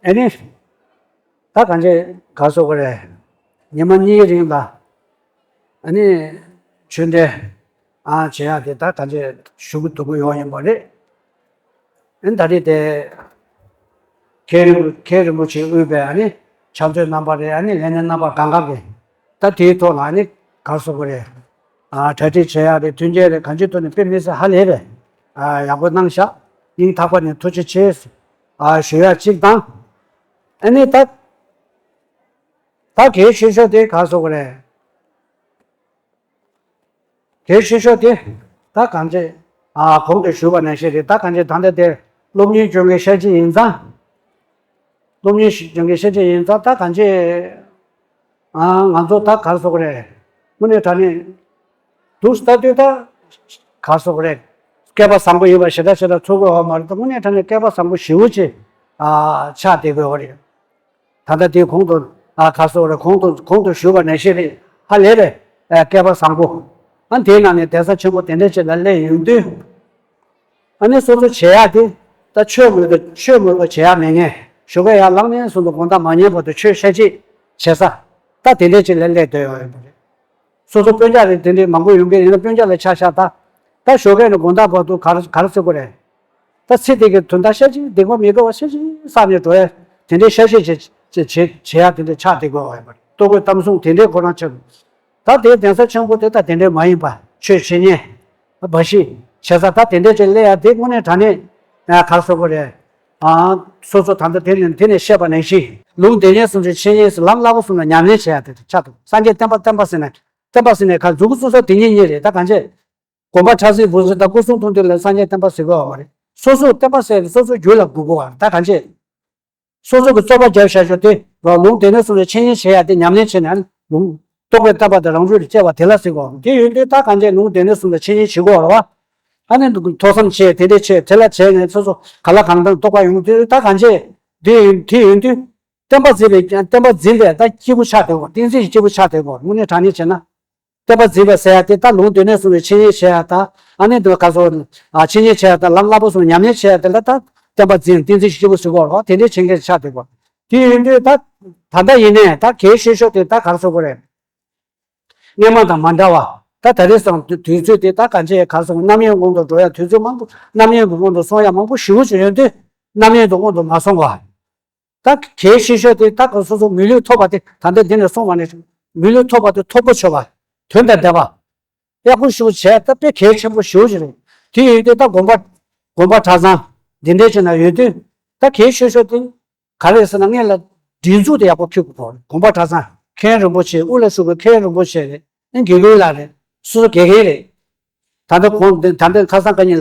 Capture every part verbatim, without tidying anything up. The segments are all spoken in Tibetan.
ཨ་ནི། ད་གང་ཅི་ག་སོགས་པ་རེད། ཉི་མ་གཉིས་རིང་ལ། ཨ་ནི། ཆོས་འབྲེལ། ཨ་བྱེད་ཡག་དེ་ད་གང་ཅི་ཞུ་གི་འདུག་གི་ཡོང་ཡིན་པ་རེད། ཨ་ནི་ད་རེས་དེ། མཁན་རིན་མཁན་རིན་པོ་ཆེ་དབུས་པའི་ཨ་ནི། ཕྱག་མཛོད་རྣམ་པ་རེད། ཨ་ནི་ལས་སྣེ་རྣམ་པ་གང་ག་གི། ད་དེའི་ཐོག་ལ་ཨ་ནི། ག་སོགས་པ་རེད། ཨ་གྲ་སྒྲིག་བྱེད་ཡག་རེད། མཐུན་རྐྱེན་རེད། གང་ཅིའི་ཐོག་ནས་དཔེ་མི་སྲིད་ཧ་ལས་པའི། ཨ་ཡག་པོ་གནང་ཤག་སྙིང་ཐག་པ་ནས་ཐུགས་རྗེ་ཆེ། ཨ་ཞུ་ཡག་གཅིག་དང་། ཨ་ནི་ད། ད་གལ་ཆེ་ཤོས་དེ་ག་སོགས་པ་རེད། གལ་ཆེ་ཤོས་དེ། ད་གང་ཅི། ཨ་གོང་དུ་ཞུས་པ་ནང་བཞིན་རེད། ད་གང་ཅི་ད་ལྟ་དེ་སློབ་གཉེར་སྦྱོང་མཁན་ཤེས་ཀྱི་ཡིན་ཙང་། སློབ་གཉེར་སྦྱོང་མཁན་ཤེས་ཀྱི་ཡིན་ཙང་ད་གང་ཅི། ཨ་ང་ཚོ་ད་ག་སོགས་པ་རེད། དངོས་གནས་དྲང་གནས། འདུག་ལྟ་དུས་ད། ག་སོགས་པ་རེད། སྐལ་པ་བཟང་པོ་ཡོད་པ་ཞེ་དྲག་ཞེ་དྲག་ཚོར་གི་ཡོད་མ་རེད། ད་དངོས་གནས་དྲང་གནས་སྐལ་པ་བཟང་པོ་ཞེ་པོ་ཅིག་ཨ་ཆགས་བསྡད་ཀྱི་ཡོད་རེད། ད་ལྟ་དེའི་གོང་དུ། ཨ་ག་སོགས་རེད། གོང་དུ་གོང་དུ་ཞུས་པ་ནང་བཞིན་རེད། ཧ་ལས་པའི། ཨ་སྐལ་པ་བཟང་པོ། ཨ་དེའི་ནང་ནས་གདན་ས་ཆེན་པོ་དེ་འདྲ་ཅིག་ལ་སླེབས་ཡོང་དུས། ཨ་ནི་སོ་སོ་བྱེད་ཡག་དེ། ད་ཆོས་མོལ་དུ་ཆོས་མོལ་པ་བྱེད་ཡག་མེད་མཁན། ཞོགས་ཀས་ཡར་ལངས་ནས་བཟུང་དུ་དགོང་དག་མ་ཉལ་བར་དུ་ཆོས་བཤད་ཅིག་བྱེད་ས། ད་དེ་འདྲ་ཅིག་ལ་སླེབས་བསྡད་ཡོད་ཡོད་པ་རེད། སོ་སོ་སྤུན་ཀྱག་རེ་དེ་འདྲའི་མང་པོ་ཡོང་གི་ཡིན་ན་སྤུན་ཀྱག་ལ་ཆ་བཞག་ད། ད་ཞོགས་ཀས་ནས་དགོང་དག་བར་དུ་ག་རེ་ག་རེ་ཟེར་དགོས་རེད། ད་ཚེ་འདི་གི་དོན་དག་བཤད་ཅིག་སྡིག་པ་མི་དགེ་བ་བཤད་ཅིག་བསགས་ནས་འགྲོ་ཡ། དེ་འདྲའི་བཤད་བཤད་བྱེད་བྱེད་བྱེད་བྱེད་ཡ་དེ་འདྲ་ཆགས་བསྡད་དགོས་པ་ཡིན་པ་རེད། ལྟོ་གོས་གཏམ་གསུམ་དེ་འདྲའི་ཁོ་རང་ཆགས། ད་དེའི་གདན་ས་ཆེན་པོ་དེ་ད་དེ་འདྲའི་མ་ཡིན་པ། ཆོས་འཆད་ཉན། འབའ་ཞིག་བྱེད་ས་ད་དེ་འདྲའི་ཅིག་སླེབས་ཡ་དེ་དངོས་གནས་དྲང་གནས། ཨ་ག་རེ་ཟེར་དགོས་རེད། ཨ་སོ་སོ་ད་ལྟ་དེ་ནས་དེ་ནས་བཤད་པ་ནང་བཞིན་ལུང་སྡེ་སྣོད་གསུམ་གྱི་འཆད་ཉན་ཟེར་ལམ་བསླབ་པ་གསུམ་ལ་ཉམས་ལེན་བྱེད་ཡ་དེ་ཆགས་འདུག་སངས་རྒྱས་བསྟན་པ་བསྟན་པ་ཟེར་ན། བསྟན་པ་ཟེར་ནས་ག་མཛུབ་གུ་སོ་སོ་དེ་ཉིད་གཉིས་རེད། ད་གང་བྱེད། དགོངས་པ་ཁྲ་ཟིང་བུ་ཟིང་དང་སྐུ་གསུང་ཐུགས་འདུས་ལ་སངས་རྒྱས་བསྟན་པ་ཟེར་དགོས་པ་མ་རེད། སོ་སོ་བསྟན་པ་ཟེར་སོ་སོ་རྒྱུད་ལ་དགོས་དགོས་པ་ད་གང་བྱེད། སོ་སོ་གི་རྩོད་པ་རྒྱབ་བཞག་ཆོག་དེ་རོ་ལུང་སྡེ་སྣོད་གསུམ་ལ་འཆད་ཉན་བྱེད་ཡ་དེ་ཉམས་ལེན་བྱེད་ནས་ལུང་རྟོགས་པའི་བསྟན་པ་དང་རང་རྒྱུད་ལ་སྐྱེ་བ་དེ་ལ་ཟེར་དགོས། དེ་ཡོད་དུས་ད་གང་བྱེད་ལུང་སྡེ་སྣོད་གསུམ་ལ་འཆད་ཉན་བྱེད་དགོས་རེད་བ། ཨ་ནི་ཐོས་བསམ་བྱེད་དེ་འདྲ་བྱེད་དེ་ལ་བྱས་ནས་སོ་སོ་ག་ལ་གང་དང་རྟོགས་པ་ཡོང་དུས་ད་གང་བྱེད། དེ་ཡོད་དེ་ཡོད་དུས་བསྟན་པ་འཛིན་པའི་བསྟན་པ་འཛིན་པའི་ད་སྐྱེས་བུ་ཆགས་དེ་དགོས། བསྟན་འཛིན་གྱི་སྐྱེས་བུ་ཆགས་དེ་དགོས། དངོས་གནས་དྲང་གནས་བྱས་ན། བསྟན་པ་འཛིན་པ་ཟེར་ཡ་དེ་ད་ལུང་སྡེ་སྣོད་གསུམ་གྱི་འཆད་ཉན་བྱེད་ཡ་ད་ཨ་ནི་འདི་ག་སོགས་ཨ་འཆད་ཉན་བྱེད་ཡ་ད་ལམ་བསླབ་པ་གསུམ་ཉམས་ལེན་བྱེད་ཡ་དེ་ལ་ད་བསྟན་པ་འཛིན་བསྟན་འཛིན་གྱི་སྐྱེས་བུ་ཟེར་གོ་རོ། དེ་འདྲའི་བྱེད་མཁན་ཆགས་བསྡད་གོ། དེ་ཡིན་དུས་ད་ད་ལྟ་ཡིན་ནའི་ད་གལ་ཆེ་ཤོས་དེ་ད་ག་རེ་ཟེར་དགོས་རེད། སྔོན་མ་དང་མ་འདྲ་བ་ད་ད་རེས་སང་དུས་ཚོད་དེ་ད་གང་བྱེད་ག་རེ་ཟེར་དགོས། རྣམ་གཡེང་སྔོན་དུ་འགྲོ་ཡ་དུས་ཚོད་མང་པོ་རྣམ་གཡེང་གི་སྔོན་དུ་སོང་ཡ་མང་པོ་ཞེ་པོ་ཅིག་ཡོད་དུས་རྣམ་གཡེང་དུ་སྔོན་དུ་མ་སོང་བ། ད་གལ་ཆེ་ཤོས་དེ་ད་ག་སོ་སོ་མི་ལུས་ཐོབ་པ་དེ་ད་ལྟ་འདི་ནས་སོང་བ་ནས་མི་ལུས་ཐོབ་པ་དེ་ཐོབ་གོ་ཆོད་པ། དོན་དང་ལྡན་པ། ཡག་པོ་ཞེ་པོ་བྱས་ད་དཔེ་གལ་ཆེན་པོ་ཞེ་པོ་ཅིག་རེད། དེ་ཡོད་དུས་ད་དགོན་པ་དགོན་པ་གྲྭ་ཚང་འདི་འདྲའི་ཅིག་ན་ཡོད་དུས་ད་གལ་ཆེ་ཤོས་དེ་ག་རེ་རེད་ཟེར་ན་སྔོན་ལ་སྒྲིག་འཛུགས་དེ་ཡག་པོ་འཁྱེར་དགོས་གོ། དགོན་པ་གྲྭ་ཚང་མཁན་རིན་པོ་ཆེ་དབུ་ལ་བཞུགས་པའི་མཁན་རིན་པོ་ཆེ་རེད། ཨ་དགེ་སྐོས་ལགས་རེད། སོ་སོ་དགེ་རྒན་རེད། ད་ལྟ་གོང་ད་ལྟ་ཁ་སང་ཁ་ཉིན་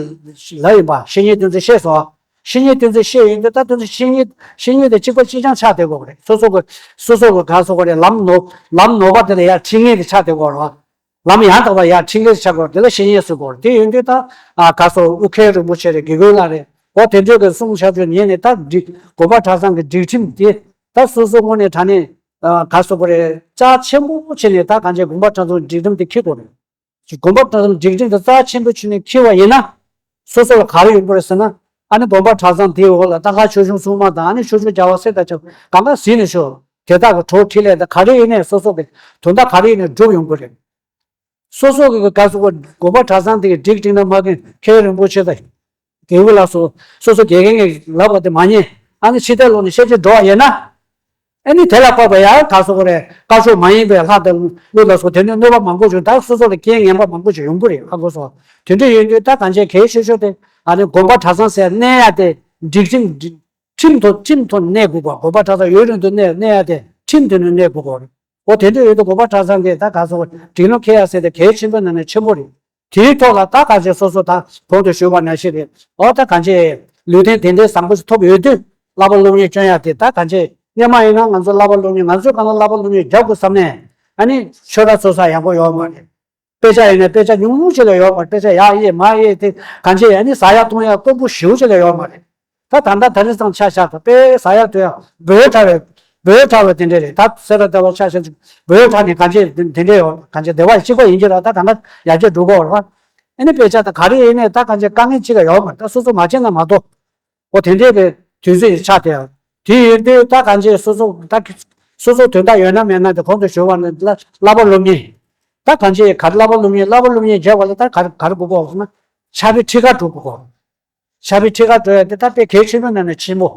ལབ་ཡིན་པ་བཤེས་གཉེན་བསྟེན་ཚུལ་ཤེས་སོང་། བཤེས་གཉེན་བསྟེན་ཚུལ་ཤེས་ཡོང་དུས་ད་བསྟེན་ཚུལ་བཤེས་གཉེན་བཤེས་གཉེན་དེ་གཅིག་པ་གཅིག་རྐྱང་ཆགས་བསྡད་དགོས་པ་རེད། སོ་སོ་གི་སོ་སོ་གི་ག་རེ་ཟེར་དགོས་རེད། ལམ་ནོར་ལམ་ནོར་བ་དེ་ལ་ཡར་ཁྲིད་མཁན་དེ་ཆགས་བསྡད་དགོས་རེད་བ། ལམ་ཡང་དག་པ་ཡར་ཁྲིད་མཁན་དེ་ཆགས་དགོས་རེད། དེ་ལ་བཤེས་གཉེན་ཟེར་དགོས་རེད། དེ་ཡོང་དུས་ད་ཨ་ག་རེ་ཟེར་དགོས། དབུ་མཁན་རིན་པོ་ཆེ་རེད། དགེ་སྐོས་ལགས་རེད། འོ་དེ་ཚོས་གི་གསུང་བྱ་བྱོས་ཉན་ནས་ད་སྒྲིག་དགོན་པ་གྲྭ་ཚང་གི་སྒྲིག་ཁྲིམས་དེ་ད་སོ་སོ་དངོས་གནས་དྲང་གནས་ཨ་ག་རེ་ཟེར་དགོས་རེད། རྩ་ཆེན་པོ་བྱས་ནས་ད་གང་བྱས་དགོན་པ་གྲྭ་ཚང་སྒྲིག་ཁྲིམས་དེ་འཁྱེར་དགོས་རེད། དགོན་པ་གྲྭ་ཚང་སྒྲིག་ཁྲིམས་དེ་རྩ་ཆེན་པོ་བྱས་ནས་འཁྱེར་བ་ཡིན་ན། སོ་སོ་ལ་ག་རེ་ཡོང་གི་རེད་ཟེར་ན། ཨ་ནི་དགོན་པ་གྲྭ་ཚང་དེའི་འོག་ལ་ད་ག་ཆོས་སྐྱོང་སྲུང་མ་དང་ཨ་ནི་ཆོས་སྐྱོང་རྒྱལ་བ་སྲས་དང་བཅས་པ་གང་ག་ཟིན་ནས་ཤོག་དེ་དག་གི་གྲོགས་འཕྲིན་ལས་དང་ག་རེ་ཡིན་ནས་སོ་སོ་གི་དོན་དག་ག་རེ་ཡིན་ནས་འགྲུབ་ཡོང་གི་རེད། སོ་སོ་གི་ག་ཟེར་དགོས། དགོན་པ་གྲྭ་ཚང་དེ་གི་སྒྲིག་ཁྲིམས་དང་མ་མཁན་མཁན་རིན་པོ་ཆེ་དང་། དགེ་བའི་ལགས་སོ། སོ་སོ་དགེ་རྒན་གྱིས་ལབ་པ་དེ་མ་ཉན། ཨ་ནི་ཕྱི་ལྟར་ལོག་ནས་ཤེས་བྱེད་འགྲོ་བ་ཡིན་ན། ཨ་ནི་དེ་ལ་དཔག་པའི་ཡང་ག་ཟེར་དགོས་རེད། དཀར་ཕྱོགས་མ་ཡིན་པའི་ལྷ་དང་ཀླུ་ལ་སོགས་དེ་ནས་གནོད་པ་མང་པོ་བྱུང་། ད་སོ་སོ་ལ་རྐྱེན་ངན་པ་མང་པོ་ཞིག་ཡོང་གི་རེད། ཧ་གོ་སོང་། དེ་འདྲ་ཡིན་དུས་ད་གང་བྱས་གལ་ཆེ་ཤོས་དེ་ཨ་ནི་དགོན་པ་གྲྭ་ཚང་ཟེར་གནས་ཡ་དེ་སྒྲིག་ཁྲིམས་ཁྲིམས་ཐོག་ཁྲིམས་ཐོག་གནས་དགོས་པ། དགོན་པ་གྲྭ་ཚང་ཡུན་རིང་དུ་གནས་གནས་ཡ་དེ་ཁྲིམས་དེ་ནས་གནས་དགོས་པ་རེད། འོ་དེ་འདྲ་ཡོད་དུས་དགོན་པ་གྲྭ་ཚང་གི་ད་ག་ཟེར་དགོས་སྒྲིག་ལམ་འཁྱེར་ཡ་ཟེར་དེ་གལ་ཆེན་པོའི་ནང་ནས་ཆེན་པོ་རེད། དེའི་ཐོག་ལ་ད་གང་བྱས་སོ་སོ་ད་གོང་དུ་ཞུས་པ་ནང་བཞིན་རེད། འོ་ད་གང་བྱས་ལུས་རྟེན་དེ་འདྲའི་བཟང་པོ་ཞིག་ཐོབ་ཡོད་དུས་བསླབ་པ་སློབ་གཉེར་སྐྱོན་ཡག་དེ་ད་གང་བྱས་སྔོན་མ་ཡིན་ན་ང་ཚོ་བསླབ་པ་སློབ་གཉེར་ང་ཚོས་གང་ལ་བསླབ་པ་སློབ་གཉེར་རྒྱབ་དགོས་བསམ་ནས་ཨ་ནི་ཆོས་ར་ཚོགས་ས་ཡག་པོ་ཡོད་མ་རེད། དཔེ་ཆ་ཡིན་ན་དཔེ་ཆ་ཉུང་ཉུང་ཅིག་ལས་ཡོད་མ་རེད། དཔེ་ཆ་ཡག་ཡེ་མ་ཡེ་དེ་གང་བྱས་ཨ་ནི་ཟ་ཡག་འཐུང་ཡག་དཀོན་པོ་ཞེ་པོ་ཅིག་ལས་ཡོད་མ་རེད། ད་ད་ལྟ་ད་རེས་སང་ཆ་བཞག་ད་དཔེ་ཟ་ཡག་འཐུང་ཡག་འབོལ་ཕྲ་བའི་འབོལ་ཕྲ་བའི་དེ་འདྲ་རེད། ད་སེ་ར་ཟླ་བ་ཆ་བཞག་ཅིག་འབོལ་ཕྲ་ནས་གང་བྱས་དེ་དེ་འདྲ་ཡོད། གང་བྱས་སྡེ་བ་གཅིག་པ་ཡིན་གྱི་ར་ད་གང་ག་ཡར་རྒྱས་འགྲོ་གི་ཡོད་རེད་པ། ཨ་ནི་དཔེ་ཆ་ད་ག་རེ་ཡིན་ནའི་ད་གང་བྱས་དཀའ་ངལ་གཅིག་ཀྱང་ཡོད་མ་རེད། ད་སོ་སོ་མ་བྱས་ན་མ་གཏོགས། འོ་དེ་འདྲའི་གི་དུས་ཚོད་ཡི་ཆ་དེ། དེ་ཡིན་དུས་ད་གང་ཅི་སོ་སོ་ད་སོ་སོ་དོན་དག་ཡོད་ན་མེད་ན་དེ་གོང་དུ་ཞུས་པ་ནི་བསླབ་པ་སློབ་གཉེར། ད་གང་ཅི་ག་རེ་བསླབ་པ་སློབ་གཉེར་བསླབ་པ་སློབ་གཉེར་བྱས་པ་ལ་ད་ག་རེ་ག་རེ་དགོས་པ་ཟེར་ན། ཕྱག་དཔེ་ཁྲིད་ཀ་འགྲོ་དགོས། ཕྱག་དཔེ་ཁྲིད་ཀ་འགྲོ་ཡ་དེ་ད་དཔེ་གལ་ཆེན་པོ་ནང་ནས་ཆེན་པོ།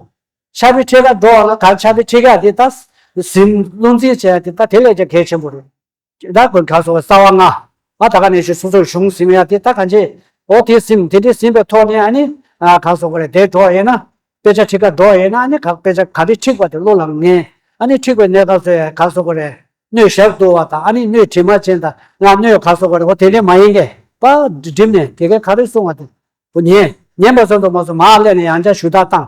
ཕྱག་དཔེ་ཁྲིད་ཀ་འགྲོ་བ་ལ་ག་ཕྱག་དཔེ་ཁྲིད་ཀ་དེ་ད་ཟིན་བློ་འཛིན་བྱས་ཡ་དེ་ད་དེ་ལས་ཀྱང་གལ་ཆེན་པོ་རེད། ད་གོ་ག་སོགས་རྩ་བ་ལྔ། ང་ད་ག་ནས་ཤི་སོ་སོར་གཞུང་ཟིན་ཡ་དེ་ད་གང་ཅི། འོ་དེ་ཟིན་དེ་འདྲའི་ཟིན་པའི་ཐོག་ནས་ཨ་ནི་ག་སོགས་པ་རེད་དེ་འགྲོ་ཡིན་ན། དཔེ་ཆ་ཁྲིད་ཀ་འགྲོ་ཡིན་ན་ཨ་ནི་ག་དཔེ་ཆ་ག་རེ་ཁྲིད་པ་དེ་བློ་ལ་ངེས། ཨ་ནི་ཁྲིད་པའི་གནས་སྐབས་སུ་ཡ་ག་སོགས་པ་རེད། སྣོད་ཞབས་བསྡུ་བ་དང་ཨ་ནི་སྣོད་དྲི་མ་ཅན་དང་ང་སྣོད་ག་སོགས་པ་རེད་འོ་དེ་འདྲའི་མ་ཡིན་གས་པ་འགྲིམ་ནས་དེ་གའི་ག་རེ་གསུང་བ་དེ། བུ་ཉན། ཉན་པ་ཙམ་དུ་མ་སོང་མར་སླེབས་ནས་ཡང་བསྐྱར་ཞུ་དག་བཏང་།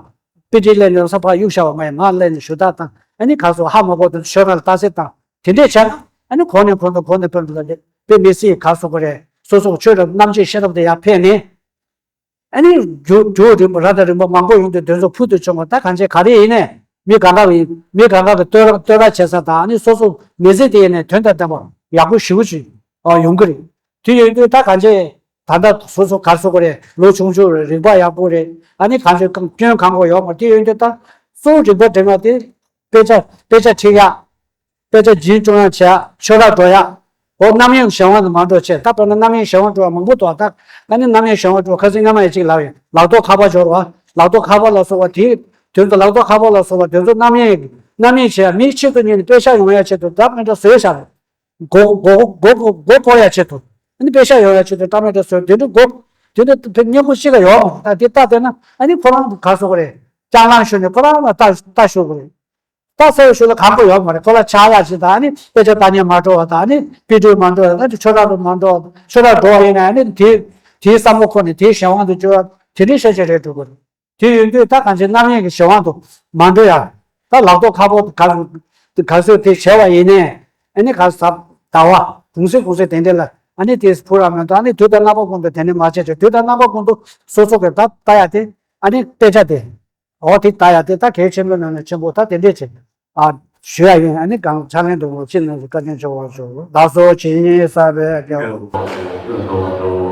དཔེ་ཁྲིད་སླེབས་ནས་ས་ཕར་གཡུག་བཞག་པ་མ་ཡིན་མར་སླེབས་ནས་ཞུ་དག་བཏང་། ཨ་ནི་ག་སོགས་ཧ་མ་གོ་དུས་ཆོས་ཁ་ལ་ལྟ་གསལ་བཏང་། དེ་འདྲས་བྱས་ན་ཨ་ནི་གོང་ནས་གོང་དུ་གོང་ནས་གོང་དུ་ལ་དཔེ་མི་སྲིད་ག་སོགས་པ་རེད། སོ་སོ་ཆོས་ལ་རྣམ་དཔྱོད་ཤེས་རབ་དེ་ཡར་འཕེལ་ནས། ཨ་ནི་རྒྱུ་རྒྱུ་རིང་པོ་ར་དང་རིང་པོ་མང་པོ་ཡོང་དུས་དེ་ཚོ་ཕུལ་དུ་བྱུང་བ་ད་གང་བྱས་ག་རེ་ཡིན་ནས་མི་གང་ག་གི་མི་གང་ག་གི་བསྟོད་ར་བསྟོད་ར་བྱེད་ས་དང་ཨ་ནི་སོ་སོ་མི་ཚེ་དེ་ཡིན་ནས་དོན་དང་ལྡན་པ་ཡག་པོ་ཞེ་པོ་ཅིག་ཡོང་གི་རེད། དེ་ཡོང་དུས་ད་གང་བྱས། ད་ལྟ་སོ་སོ་གར་སོ་གོ་རེད་ལོ་ཆུང་ཆུང་རེད་རིག་པ་ཡག་པོ་རེད། ཨ་ནི་གང་ཚོད་སྐྱོན་གང་གོ་ཡོད་མ་དེ་ཡོད་འདི་ད་གཙོ་བོ་རིག་པ་འདྲེན་པ་དེ་དཔེ་ཆ་དཔེ་ཆ་ཁྲིད་ཡག་དཔེ་ཆ་རྒྱུན་སྐྱོང་ཡག་བྱེད་ཡག་ཆོས་ར་འགྲོ་ཡག་འོ་རྣམ་གཡེང་གཞན་དབང་དུ་མ་འགྲོ་བྱས་ད་དཔེར་ན་རྣམ་གཡེང་གཞན་དབང་འགྲོ་བ་མང་པོ་འདུག་ད་ཨ་ནི་རྣམ་གཡེང་གཞན་དབང་འགྲོ་ཁ་སང་སྔ་མ་ཡི་གཅིག་ལབ་ཡིན་ལག་ཐོག་ཁ་པར་འབྱོར་བ་ལག་ཐོག་ཁ་པར་ལ་སོགས་པ་དེའི་དོན་དུ་ལག་ཐོག་ཁ་པར་ལ་སོགས་པ་དེ་ཚོ་རྣམ་གཡེང་རྣམ་གཡེང་བྱེད་ཡག་མིའི་ཆེད་དུ་ཉིད་ནས་དཔེ་ཆ་ཡོང་ཡག་ཆེད་དུ་ད་མེད་འགྲོ་བཟོས་བཞག་རེད། མགོ་མགོ་མགོ་མགོ་མགོ་སྐོར་ཡ་ཆེད་དུ། ཨ་ནི་དཔེ་ཤག་ཡོང་ཡ་ཆེད་དུ་ཀྲ་མེ་ཏྲ་བཟོས་དེ་འདྲ་མགོ། དེ་འདྲ་དཔེ་སྙན་པོ་ཅི་ག་ཡོང་མ་རེད་ད་དེ་ལྟ་བསྡད་ན་ཨ་ནི་ཁོ་རང་ག་སོ་གི་རེད། སྐྱག་ལང་ཞུ་ནས་ཁོ་རང་ལ་ལྟ་ལྟ་ཞུ་གི་རེད། ལྟ་ཚར་བའི་ཤུལ་ལ་གང་གོ་ཡོང་མ་རེད་ཁོ་ལ་ཆག་ཡ་ཞིག་དང་ཨ་ནི་དཔེ་ཆ་ལྟ་ཉན་མ་འགྲོ་བ་དང་ཨ་ནི་དཔེ་སྐྲུན་མ་འགྲོ་བ་ཨ་ནི་ཆོས་གྲྭ་རུ་མ་འགྲོ་བ་ཆོས་གྲྭ་འགྲོ་བ་ཡིན་ན་ཨ་ནི་དེ་དེའི་བསམ་བློ་འཁོར་ནས་དེའི་གཞན་དབང་དུ་གྱུར་བ་དེ་འདྲའི་ཤ་ཤ་རེད་འགྲོ་གི་རེད། དེ་ཡོད་དུས་ད་གང་ཅི་རྣམ་གཡེང་གི་གཞན་དབང་དུ་མ་འགྲོ་ཡ། ད་ལག་ཐོག་ཁ་པར་ག་ག་ཚོད་དེ་བྱས་པ་ཡིན་ནའི་ཨ་ནི་ག་ཟབ་ཟླ་བ་གུང་སེང་གུང་སེང་དེ་འདྲ་ལ་ཨ་ནི་དེ་ཕུལ་ར་མེད་དོ་ཨ་ནི་དུས་དང་རྣམ་པ་ཀུན་ཏུ་དེ་ནི་མ་བྱས་ཀྱི་དུས་དང་རྣམ་པ་ཀུན་ཏུ་སོ་སོ་གི་ད་ལྟ་ཡ་དེ་ཨ་ནི་དཔེ་ཆ་དེ་འོ་དེ་ལྟ་ཡ་དེ་ད་གལ་ཆེན་པོའི་ནང་ནས་ཆེན་པོ་ད་དེ་འདྲས་བྱས་ཨ་ཞུ་ཡ་ཡིན་ཨ་ནི་གང་ཕྱག་ལེན་དུ་ངོ་ཕྱི་ནང་གི་བཀའ་དྲིན་ཆེ་བར་ཞུ་ལགས་སོ་ཇི་སྙེད་བསགས་པའི་དགེ་བ།